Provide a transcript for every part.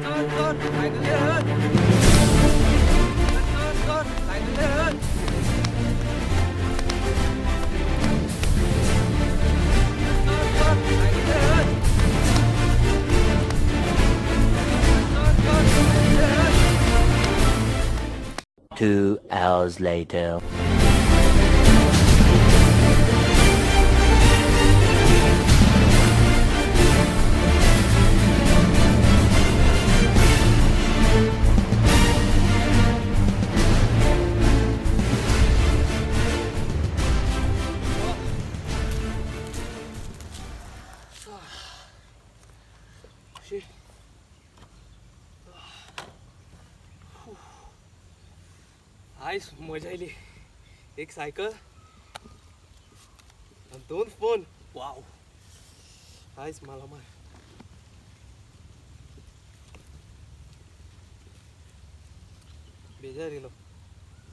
चल चल सायकल चल चल सायकल. 2 hours later. आयज मजा आयली. एक सायकल आनी दोन फोन. वाव, आयज मालामाल. बेजार येयलो.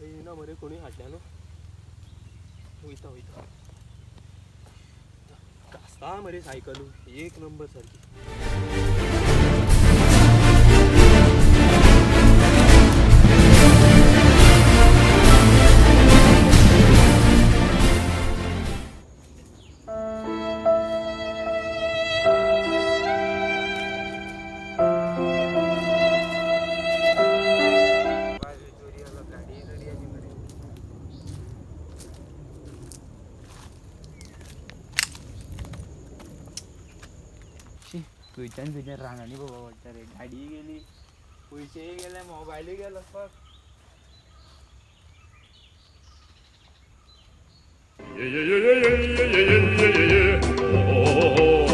येयना मरे कोणूय हाडल्या न्हू. वयता वयता. आसता मरे सायकलू एक नंबर सारकी. शी, खंयच्यान खंयच्यान रानांनी भोंवपा पडटा रे. गाडीय गेली, पयशेय गेले, मोबायलूय गेलो. Fuck. Yeah, yeah, yeah, yeah, yeah, yeah, yeah, yeah, yeah. Oh, oh, oh.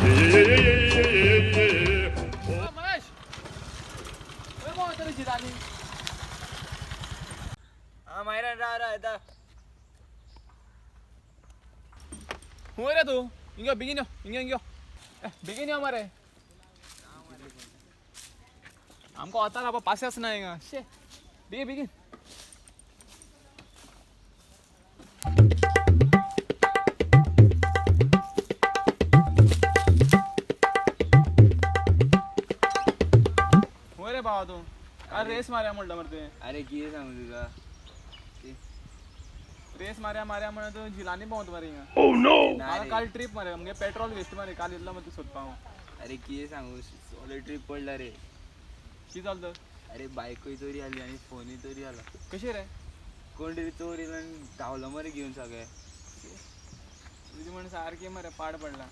Yeah, yeah, yeah, yeah, yeah, yeah, yeah, yeah. Mahesh, खंय भोंवता रे शितांनी? हा मायरान, राव राव, येता. खंय रे तूं? हिंग यो, बेगीन यो, हिंग यो, हिंग यो. ए, बेगीन यो मरे. आमकां वता बाबा पासियेंस ना हिंगा. शे, बेगीन बेगीन. खंय रे बाबा तूं? काल रेस मारया म्हणलं मरे तुवें. अरे, कितें सांगू तुका? रेस मारया मारया म्हणून तूं झिलांनी भोंवता मरे हिंगा. ना म्हाका रे. काल ट्रीप मरे, मगे पेट्रोल वेस्ट मरे काल इतलो मरे सोदपा हांव. अरे, कितें सांगू, सॉलिड ट्रीप पडला रे. कितें जालें तर? अरे, बायकूय चोरी जाली आनी फोनूय चोरी जाला. कशें रे? कोण तरी चोर येयलो आनी धांवलो मरे घेवन सगळे. तुजी म्हण सारकी मरे पाड पडला.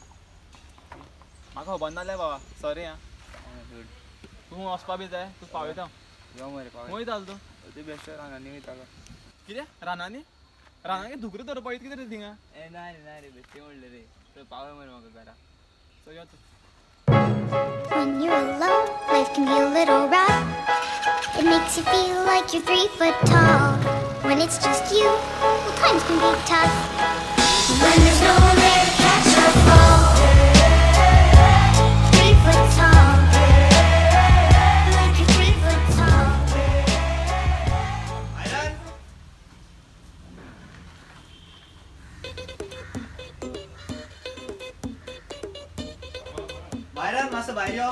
म्हाका खबर नासलें बाबा, सॉरी आं. काय ना, सोड. तूं वचपा बी जाय, तूं पावयता हांव. यो मरे, पावय. खंय चल तूं? ते बेश्टो रानांनी वयतालो. कितें रानांनी? रानांनी धुकरी धरपा वयता कितें रे थिंगा? ए, ना रे, ना रे, बेश्टें म्हणलें रे. थंय पावय मरे म्हाका घरा. सो यो तूं. When you're alone, life can be a little rough. It makes you feel like you're 3 foot tall. When it's just you, well, times can be tough. When there's no one there to catch your fall. 3 foot tall. Like you're 3 foot tall. भायरान, मातसो भायर यो.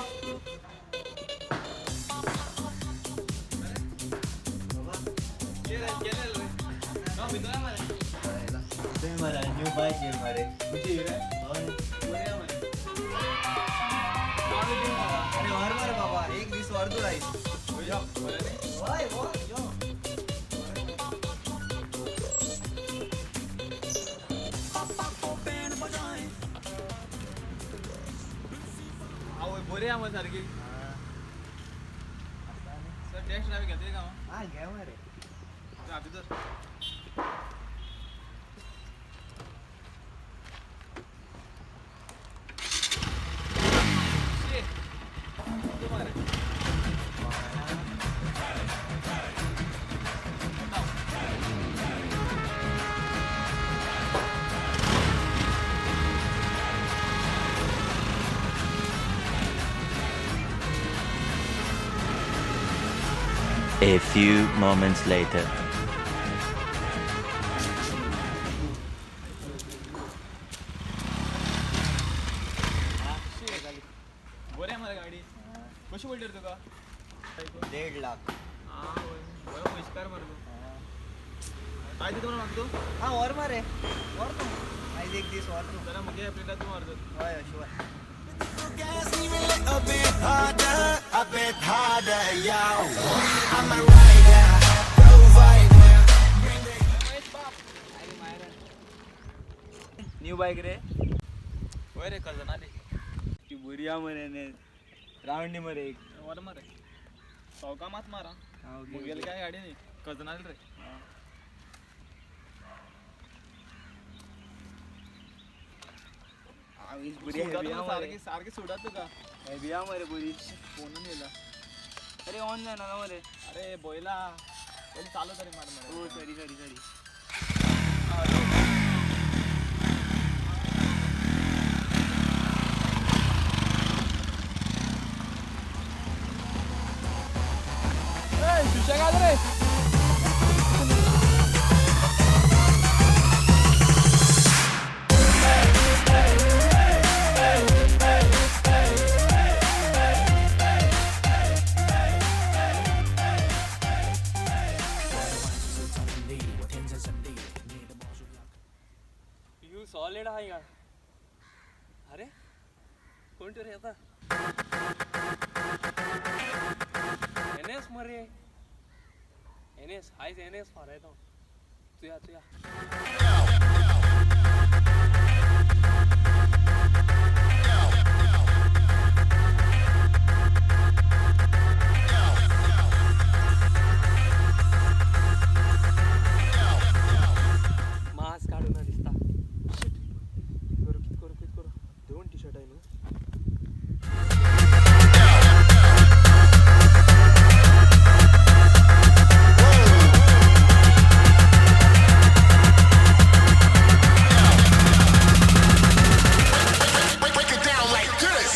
तुवें मरे new बायक घेवन मरे. हय. अरे, व्हर मरे बाबा, एक दीस व्हर तूं आयज. हय, व्हर, यो. आवय, बरी आहा मरे सारकी. सर, टेस्ट ड्रायव्ह घेतली का हांव? हा, घे मरे. हाती धर. शी, तूं मरे. A few moments later. कशी पडली रे तुका? 1.5 लाख. हा बरो पयशेकार मरे तूं. काय दिता म्हणून म्हाका तूं? हा व्हर मरे, व्हर तूं, आयज एक दीस व्हर तूं. जाल्यार म्हगे एप्रिला तूं व्हर तर. हय हय शुअर. न्यू बायक रे. वय रे, कजनाली. ती बरी आहा मरे, रावंड मरे एक. व्हर मरे, सवका मात मार. हा, ओके, म्हगेली ओके. काय गाडी न्ही, कजनाली रे. बरी हेवी आहा मरे. सारकी सारकी सुडात तुका. हेवी आहा मरे बरी. फोनून येयला. अरे ऑन जायना मरे. अरे बोयला पयलीं चालू तरी मार मरे. ओ सॉरी सॉरी सॉरी. सुशेगाद रे. You solid आहा हिंगा. अरे कोण तरी येता. एन एस मरे, एन एस आयज एन एस फारायता. चुया चुया. मास्क काडून ना दिसता. Shit. कित करू कित करू कित करू? दोन टी शर्ट आहे न्हू. Break it down like this.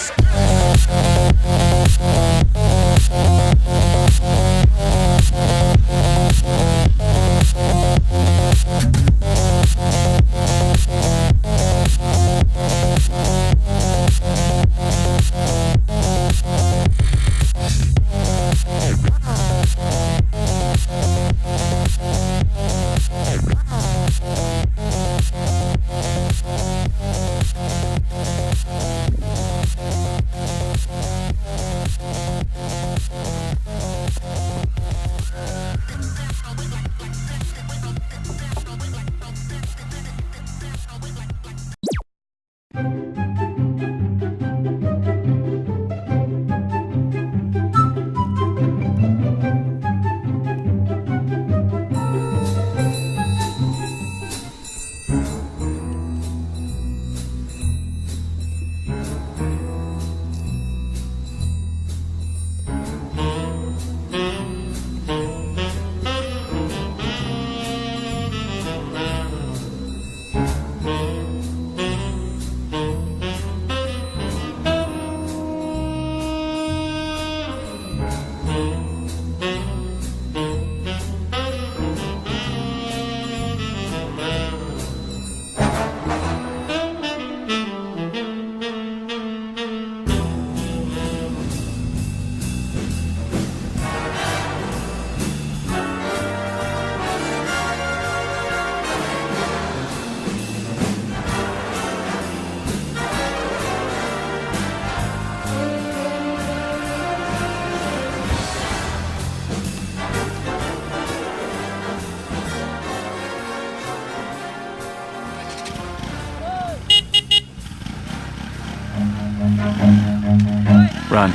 Run.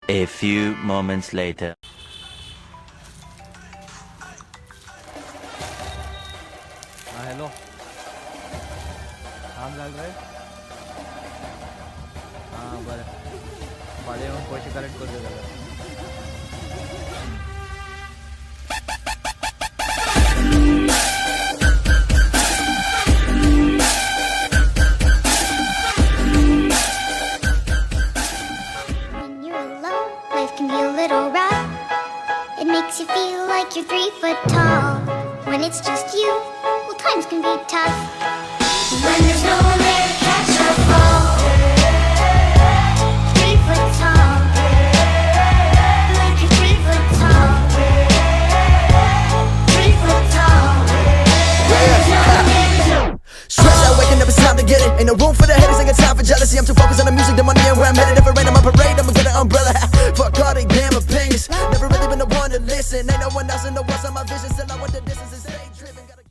A few moments later. हा हॅलो, काम जालें रे? हां बरें, फाल्यां येवन पयशे कलेक्ट करचे जाल्यार. When you're alone, life can be a little rough. It makes you feel like you're 3 foot tall. When it's just you, well, times can be tough. When there's no one there to catch your fall. 3 foot tall. Like you're 3 foot tall. 3 foot tall. When there's no one there to Stressed out, waking up, it's time to get it. Ain't no room for the haters, ain't got time for jealousy. I'm too focused on the music, the money, and where I'm headed. If it rain on my parade, I'ma get an umbrella. Fuck all they damn opinions. Never really been the one to listen. Ain't no one else in the world on my vision. Still I want the distance and stay driven.